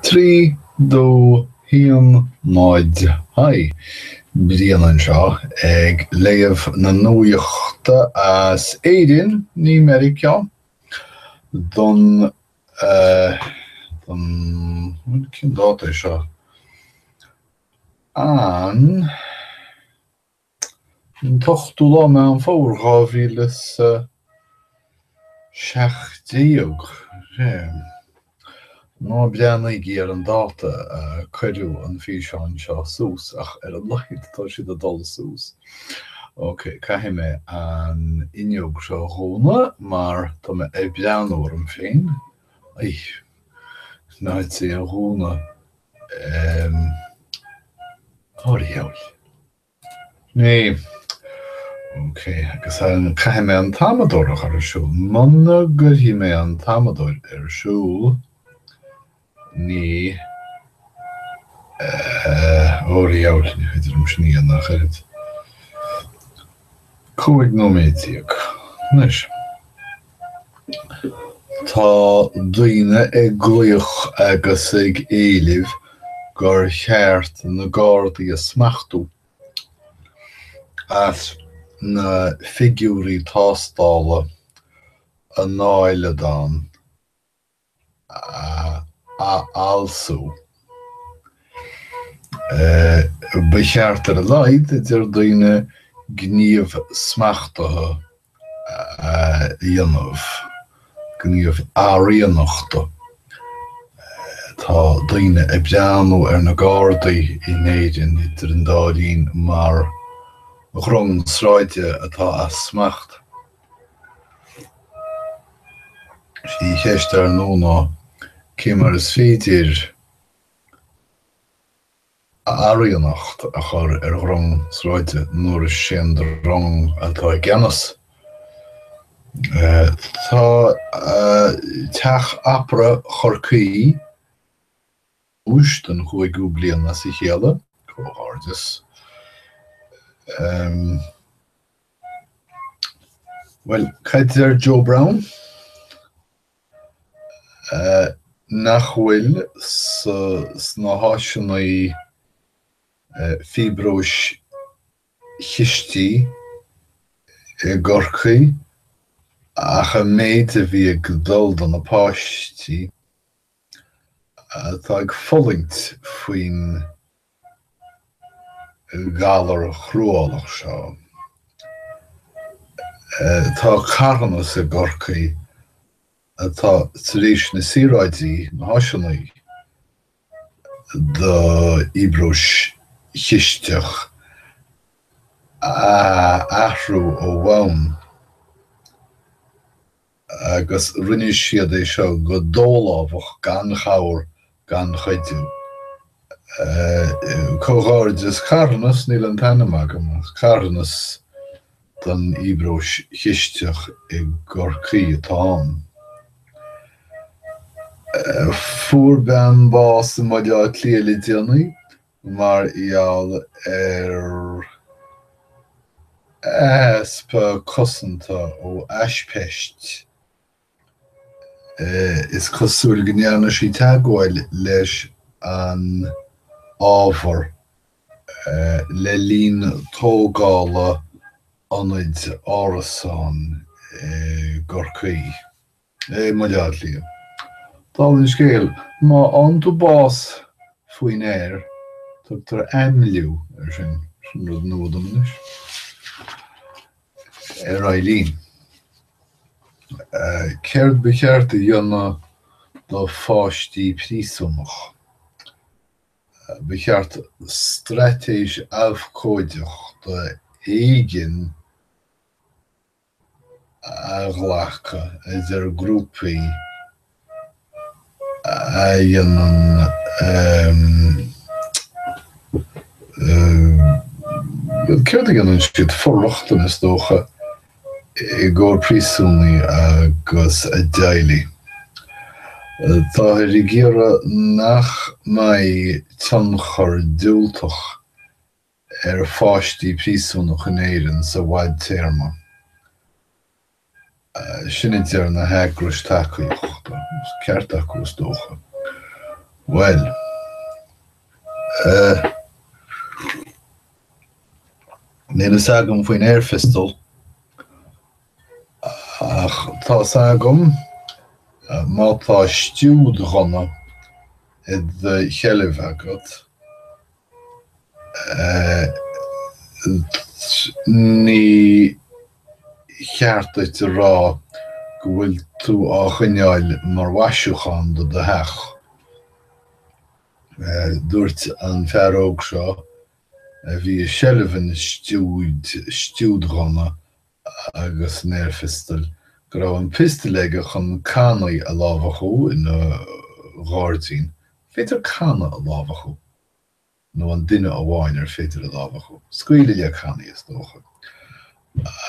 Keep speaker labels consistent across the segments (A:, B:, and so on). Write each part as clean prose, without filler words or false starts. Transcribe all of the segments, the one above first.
A: 3, 2, 1, 0, Haigh! Brian anseo ag léamh na nuachta as Éirinn, ní Meiriceá, don, don, cén dáta é seo? An. An t-ochtú lá Meán Fómhair 2017. Ná breathnaígí ar an dáta a cuireadh an físeán seo suas, ach ar a laghad tá siad ag dul suas. Ok, caithfidh mé an fhuinneog seo a dhúnadh mar tá mé ag breathnú orm féin. Ai, in áit é a dhúnadh. Óir a dhiabhail. Ní. Ok, agus caithfidh mé an t-amadóir a chur ar siúl. Muna gcuirfidh mé an t-amadóir ar siúl, ní. Óir a dhiabhail, ní féidir liom sin a dhéanamh ach oiread. 15 nóiméad. Anois. Tá daoine ag glaoch agus ag éileamh gur cheart na Gardaí a smachtú as na figiúirí tástála anáileadán a fhalsú. Ba cheart ar a laghad, a deir daoine, gníomh smachtaithe a dhéanamh, gníomh araíonachta. Tá daoine ag breathnú ar na Gardaí in Éirinn idir an dá linn mar dhrong sráide atá as smacht. Is í an cheist, ar ndóigh, ná cé mar is féidir araíonacht a chur ar dhrong sráide nuair is é an drong atá i gceannas. Tá Teach Opera Chorcaí duais don chúigiú bliain as a chéile. Comhghairdeas. Bhuel, cad deir Joe Brown? Nach bhfuil sna háiseanna fiobróis chistí i gCorcaigh ach an méid a bhí ag dul do na páistí atá ag fulaingt faoin ghalar chruálach seo. Tá carthanas i gCorcaigh atá tar éis na saoráidí, na háiseanna d'fhiobróis chisteach a athrú ó bhonn. agus rinne siad é seo go dólámhach gan chabhair gan chuidiú. Comhghairdeas carthanas, níl an t-ainm agam, ach carthanas don fhiobróis chisteach i gCorcaigh atá ann. Fuair bean bás i mBaile Átha Cliath le déanaí mar gheall ar easpa cosanta ó aispeist. Is cosúil go ndearna sí teagmháil leis an ábhar le linn tógála ionaid árasán i gCorcaigh. I mBaile Átha Cliath. Dála an scéil, má fhaigheann tú bás faoin aer, tugtar aimliú air sin. Sin rud nua dom anois. Ar aghaidh linn. Céard ba cheart a dhéanamh do pháistí príosúnach? Ba cheart straitéis abhcóideachta éigin a ghlacadh, a deir grúpaí a dhéanann céard a dhéanann siad? For-rochtain, is dócha, i gcomhair príosúnaigh agus a dteaghlaigh. Táthar ag iarraidh nach mbeidh tionchar diúltach ar pháistí príosúnach in Éirinn sa bhfadtéarma. Sin a deir na heagrais tacaíochta. Ceart acu, is dócha. Bhuel, eh, níl fhios agam faoin air pistol, ach tá fhios agam má tá stiúdghunna i do sheilbh agat, Ní cheart duit a rá go bhfuil tú á choinneáil mar mhaisiúchán do do theach. Dúirt an fear óg seo, a bhí i seilbh an stiúdghunna agus an aerphiostail, go raibh an piostal aige chun cannaí a lámhachú ina ghairdín. Féidir canna a lámhachú? nó an duine amháin ar féidir a lámhachú, scaoileadh le cannaí is dócha,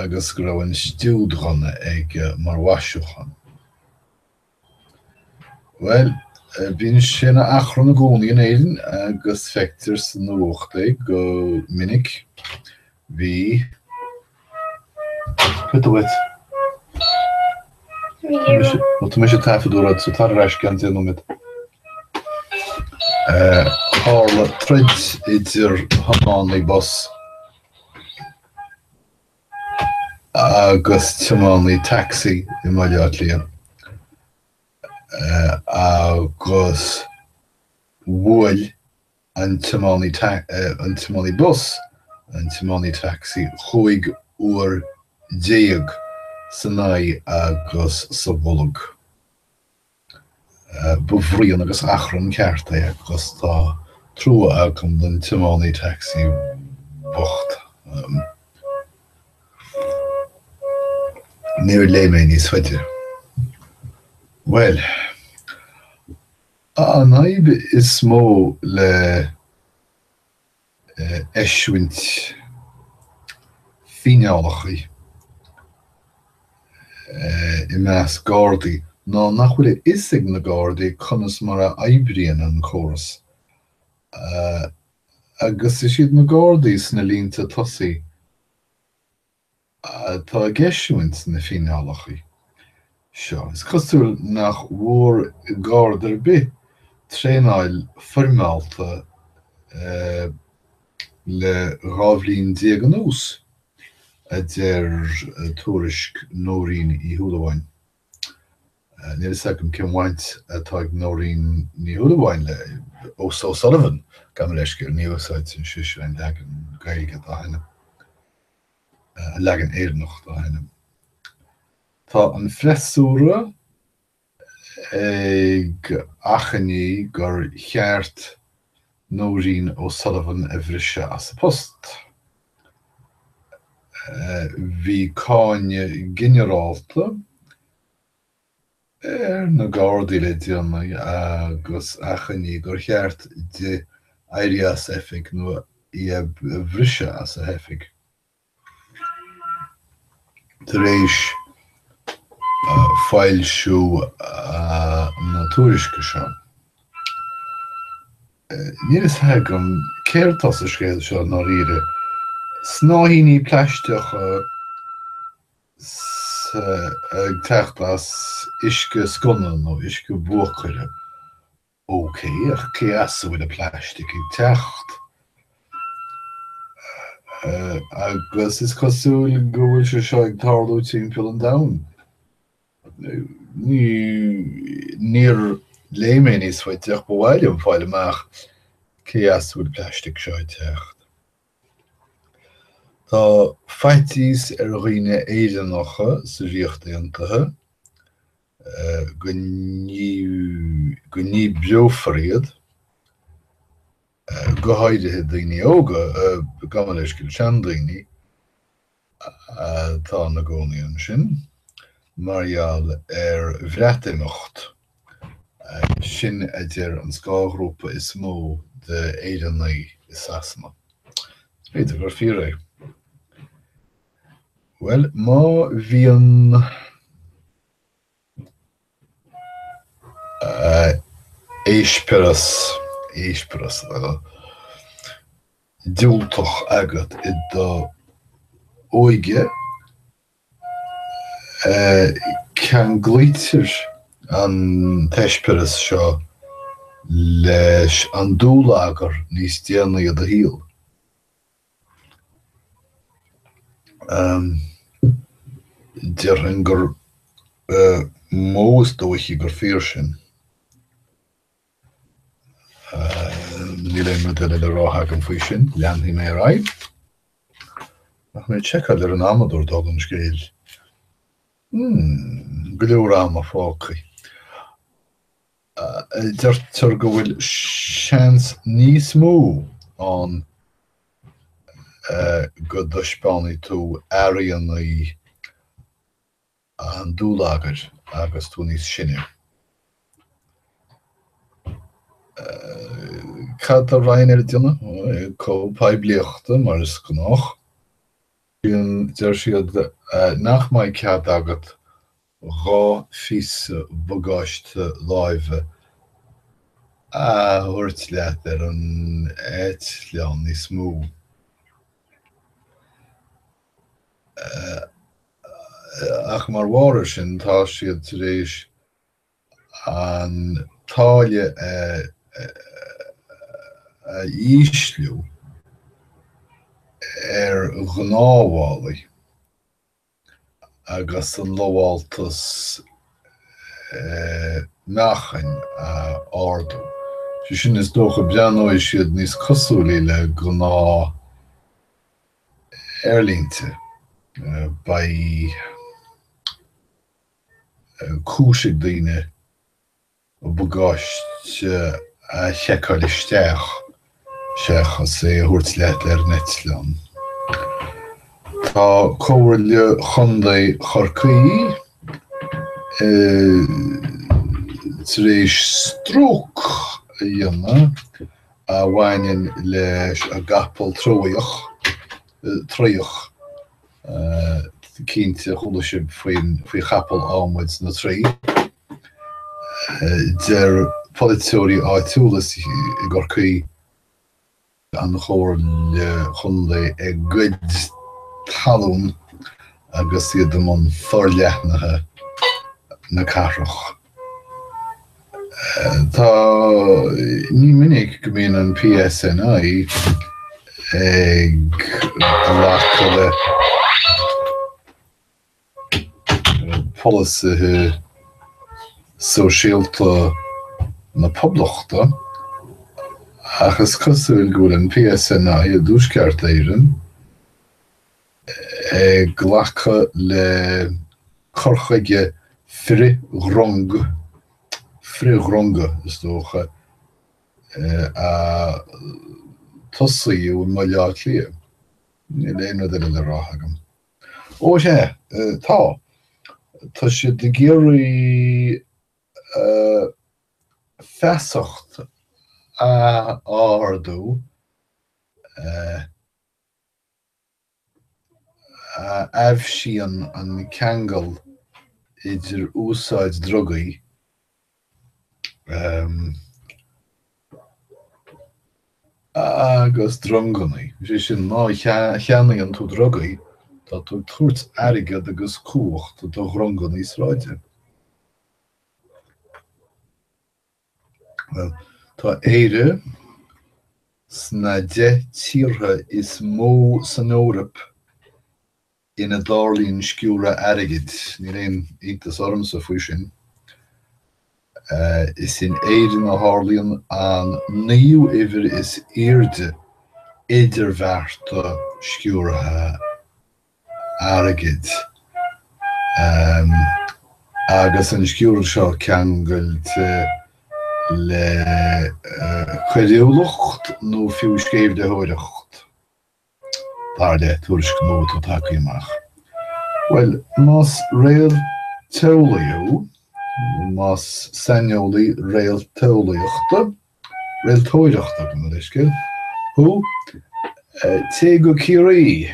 A: agus go raibh an stiúdghunna aige mar mhaisiúchán. Bhuel, bíonn sé ina achrann i gcónaí in Éirinn agus feictear sa nuacht é go minic. Bhí. Cad tá uait? Bhuel, tá mise ag taifeadadh rud, so tar ar ais i gceann 10 nóiméad. Tharla troid idir thiománaí bus agus tiománaí tacsaí i mBaile Átha Cliath agus bhuail an tiománaí an tiománaí bus, an tiománaí tacsaí 15 uair san aghaidh agus sa bholg. Ba bhruíon agus achrann ceart é agus tá trua agam don tiománaí tacsaí bocht. Níor léigh mé níos faide. Bhuel. An fhadhb is mó le eisiúint fíneálacha i measc Gardaí ná nach bhfuil a fhios ag na Gardaí conas mar a oibríonn an córas. Agus is iad na Gardaí sna línte tosaigh atá ag eisiúint na fíneálacha seo. Is cosúil nach bhfuair Garda ar bith traenáil foirmeálta le 12 bhliain anuas, a deir tuairisc Nóirín Uí Shúilleabháin. Níl fhios agam cén bhaint atá ag Nóirín Ní Shúilleabháin le O'Sullivan, gabh mo leithscéal, ní úsáideann sise an leagan Gaeilge dá hainm, an leagan Éireannach dá hainm. Tá an freasúra ag achainí gur cheart Nóirín O'Sullivan a bhriseadh as a post. Bhí cáineadh ginearálta ar na Gardaí le déanaí agus achainí gur cheart di éirí as oifig nó í a bhriseadh as a hoifig. Tar éis foilsiú na tuairisce seo, níl fhios agam céard atá sa scéal seo i ndáiríre. Snáithíní plaisteacha ag teacht as uisce sconna nó uisce buacaire. Ok, ach cé as a bhfuil an plaisteach ag teacht? Agus is cosúil go bhfuil sé seo ag tarlú timpeall an domhain. Ní, níor léigh mé níos faide ach ba mhaith liom fáil amach cé as a bhfuil an plaisteach seo ag teacht. Tá faitíos ar dhaoine Éireannacha sa Ríocht Aontaithe go ndíbreofar iad, go háirithe daoine óga, gabh mo leithscéal, seandaoine atá ina gcónaí ansin, mar gheall ar Bhreatimeacht. Sin a deir an scáthghrúpa is mó d'Éireannaigh i Sasana. Is b'fhéidir gur fíor é. Bhuel, má bhíonn eispéireas, eispéireas, diúltach agat i do óige, Ceanglaítear an t-eispéireas seo leis an dúlagar níos déanaí i do shaol. Déarfainn gur mó is dóichí gur fíor sin. Níl aon rud eile le rá agam faoi sin, leanfaidh mé ar aghaidh. Ach mé ag seiceáil ar an amadóir dála an scéil. Hmm, go leor ama fágtha. Deirtear go bhfuil seans níos mó ann go dtaispeánfaidh tú airíonna an dúlagair agus tú níos sine. Cad tá Ryanair ag déanamh? Ag cothú poiblíochta, mar is gnách. Deir siad nach mbeidh cead agat 2 phíosa bagáiste láimhe a thabhairt leat ar an eitleán níos mó. Ach mar bharr air sin, tá siad tar éis an táille a ísliú ar ghnáthmhálaí agus an lamháltas meáchain a ardú. Sé sin, is dócha, breathnóidh siad níos cosúlaí le gnáth aerlínte, beidh cúis ag daoine bagáiste a sheiceáil isteach seachas é a thabhairt leat ar an eitleán. Tá Comhairle Chontae Chorcaí tar éis stróc a dhéanamh a bhaineann leis an gcapall Tróach, Traíoch, cinnte chuala sibh faoin, faoi chapall adhmaid na Traí. Deir polaiteoirí áitiúla i gCorcaigh an Chomhairle Chontae ag goid talún agus iad i mbun forleathnaithe na cathrach. Tá, ní minic go mbíonn an PSNI ag glacadh le polasaithe sóisialta na Poblachta, ach is cosúil go bhfuil an PSNI i dTuaisceart Éireann ag glacadh le cur chuige frith-dhrong, frithdhronga, is dócha, a tosaíodh i mBaile Átha Cliath. Níl aon rud eile le rá agam. Ó sea, tá. Tá siad ag iarraidh feasacht a ardú. a aibhsíonn an ceangal idir úsáid drugaí agus dronganna. Is é sin, má cheannaíonn tú drugaí, tá tú ag tabhairt airgead agus cumhacht do dhronganna sráide. Bhuel, tá Éire sna 10 tíortha is mó san Eoraip ina dtarlaíonn sciúradh airgid. Níl aon iontas ormsa faoi sin. Is in Éirinn a tharlaíonn an naoú uimhir is airde idirbhearta sciúrtha airgid agus an sciúradh seo ceangailte le coiriúlacht nó fiú sceimhlitheoireacht, dar le tuairisc nua atá tagtha amach. Bhuel, más réalteolaí thú, más saineolaí réalteolaíochta, réaltóireachta, gabh mo leithscéal, thú, téigh go Ciarraí!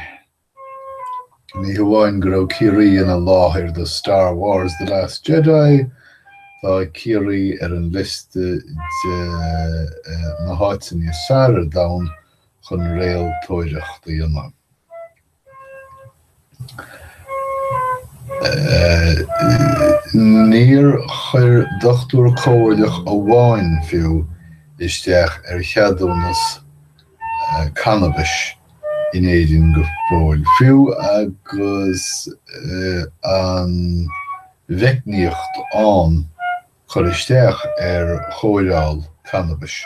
A: Ní hamháin go raibh Ciarraí ina láthair do Star Wars The Last Jedi, tá Ciarraí ar an liosta de na háiteanna is fearr ar domhan chun réaltóireacht a dhéanamh. Níor chuir dochtúir comhairleach amháin fiú. isteach ar cheadúnas cannabais in Éirinn go fóill, fiú agus an mheicníocht ann cur isteach ar chóireáil cannabais.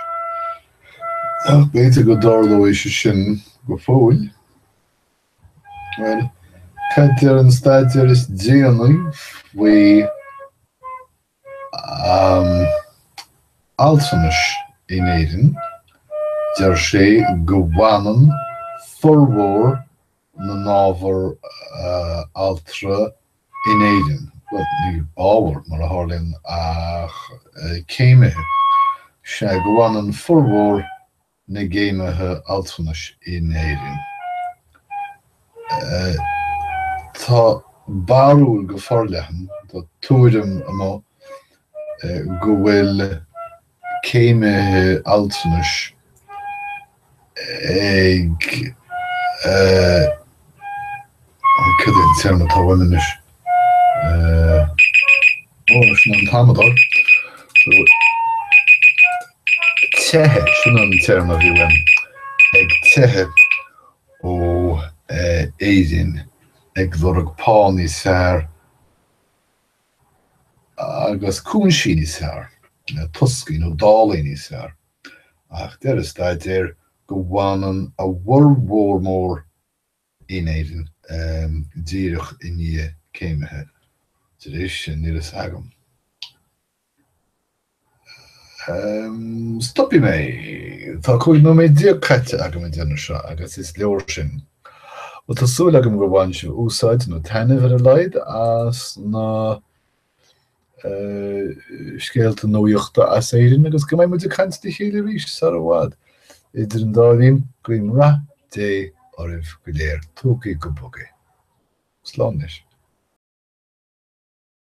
A: Ach b'fhéidir go dtarlóidh sé sin go fóill. Bhuel, cad deir an staidéar is déanaí faoi altranais in Éirinn? Deir sé go bhfanann formhór na n-ábhar altra in Éirinn. Bhuel, ní ábhar, mar a tharlaíonn, ach céimithe. Sea, go bhfanann formhór na gcéimithe altranais in Éirinn. Tá barúil go forleathan, tá tuairim amuigh go bhfuil céimithe altranais ag, cad é an téarma atá uaim anois? Ó, sin an t-amadóir. Teitheadh, sin an téarma a bhí uaim, ag teitheadh ó Éirinn ag lorg pá níos fearr agus cúinsí níos fearr, toscaí nó dálaí níos fearr. Ach deir an staidéar go bhfanann a bhformhór mór in Éirinn díreach i ndiaidh céimithe. Tar éis sin, níl a fhios agam. Stopfaidh mé. Tá 15 nóiméad caite agam ag déanamh seo agus is leor sin. Bhuel, tá súil agam gur bhain sibh úsáid, nó taitneamh ar a laghad, as na scéalta nuachta as Éirinn agus go mbeidh muid ag caint le chéile arís sar i bhfad. Idir an dá linn, guím rath Dé oraibh go léir. Tógaigí go bog é. Slán anois.